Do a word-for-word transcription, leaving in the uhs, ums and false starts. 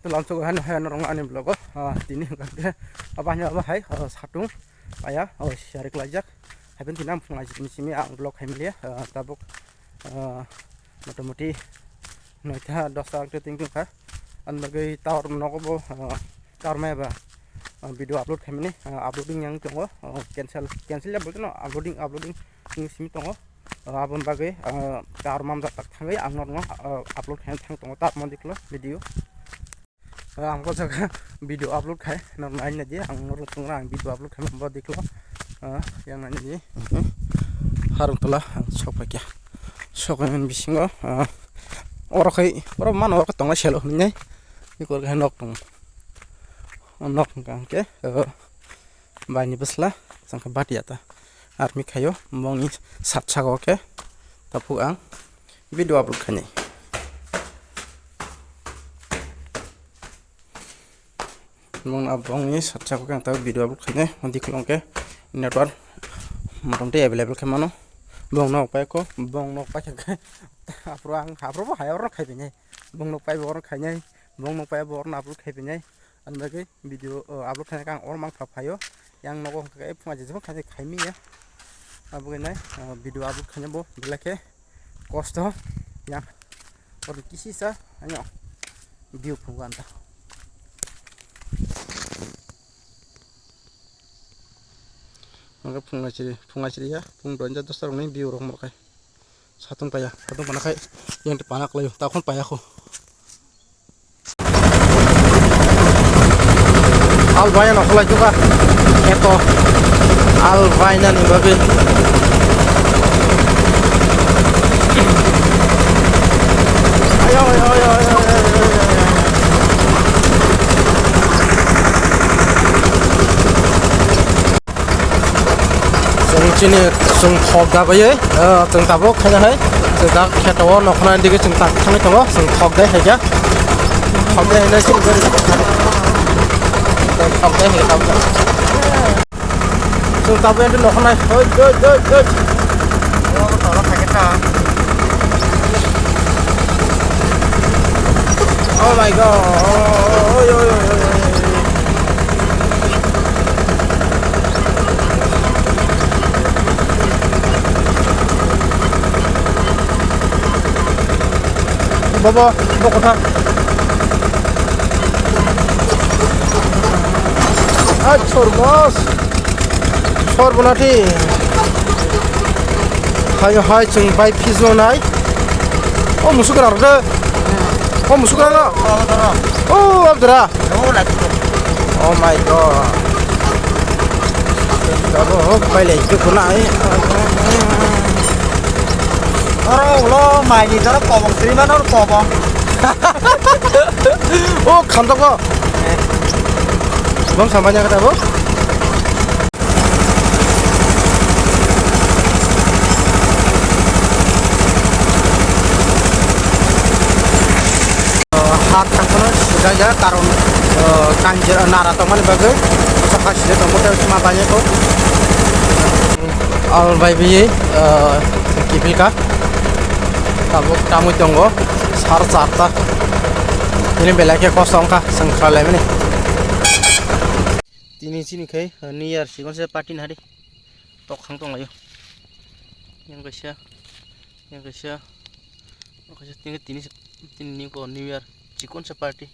Lamsogo hai no hai norok ani vlog o, ah, tini hwnkha khe abo hai no abo hai, ah, satung paya, oh, share khlaijak. Hai phano tini ang phungai simi ang vlog khai manya, ah, tabuk, ah, motamoti noita dosta ang tei tongkha. Ani bagwi tower nogo bo, ah, tower maya ba, ah, video upload khaimani, ah, uploading yang tongo, ah, cancel, cancel ya bolkhe no uploading, uploading wng simi tongo. Ah, aboni bagwi, ah, tower mamjak tak thangwi ang norokno, ah, upload khaina thang tongo tower mani diklo video. Ah, ang bo jaga video upload khai norokno naina di, ang norokno tongra ang video upload khai bo diklo. Ah, yang naina di. Harung tola ang sok paikha. Sok bisingo, ah, oro khai, oro mano oro tongnai selo hinwi. Ikor khai nok tong. Nok hwnkha hwnkhe, eh, baini bwsla, chwngkha batiya ta. Army khaio, bongni sat saka o khe, tabuk ang video upload khainai. Bongni, bongni sat saka o khe ang tabuk video upload khainai, modi khulong khe network motamoti available khe mano. Bong nok pai kho, bong nok pai khe, aphuru ang, aphuru bo hai oro khai phinai. Bong nok pai bo oro khainai, bong nok pai bo oro upload khai phinai. Ani bagwi video, o, upload khaina khe ang oro mangpha phaio. Yang nogo hwnkha khe phunga jesa khai, khai manya. Abo bagwi nai, o, video upload khaina bo belai khe kosto. Yang oro kisisa ano view phungo anta. Hwnkhe phunga chiri, phunga chiri ya, phung doinja dosta rokni view rok mo khai. Satung paya, satung pana khai, yang te pana kwlaio, takhon paya kho. Al baya no kholai tuka, eto, al baya ni bagwi. Ayo, ayo, ayo, ayo, ayo, ayo, ayo. Chwng chini chwng thok da baiwi, ah, chwng tabuk khaina hai. Chwng tak kheto o nokhna digi chwng tak thangwi tongo, chwng thok dai hai kha. Thok dai hai nai chwng thok dai hai kha. Chwng tabuk ento nokhna. Hoi, hoi, hoi, hoi. Oh my God. Oi, oi, oi, oi, oi. Bobo, bo kotha. Ai, sormos. Sorbonati. Hai, hai, chwng bai phizonai. O musuk rok de. O musuk rok. O abdra. Oh my God. Abo hok pai le juku nai. Oro ulo mai ni jora kobong sri mano kobong. O khantok ko. Bom sampai nya kata bo. Hat thangkhano sujak ya, karon, uh, kanjir, nara tongmani bagwi bwsa khaside tongmo tei ma bainai kho. Al bai bi, uh, kiphilka. Tabuk tamwi tongo sar charta. Ini belai khe kosto wngkha, chwng khlai laimani. Tini chini khai, uh, New Year chikonsa party nari. Tok khang tong laio. Yang kaisa, yang kaisa, yang kaisa tini, tini, tini ni ko New Year chikonsa party.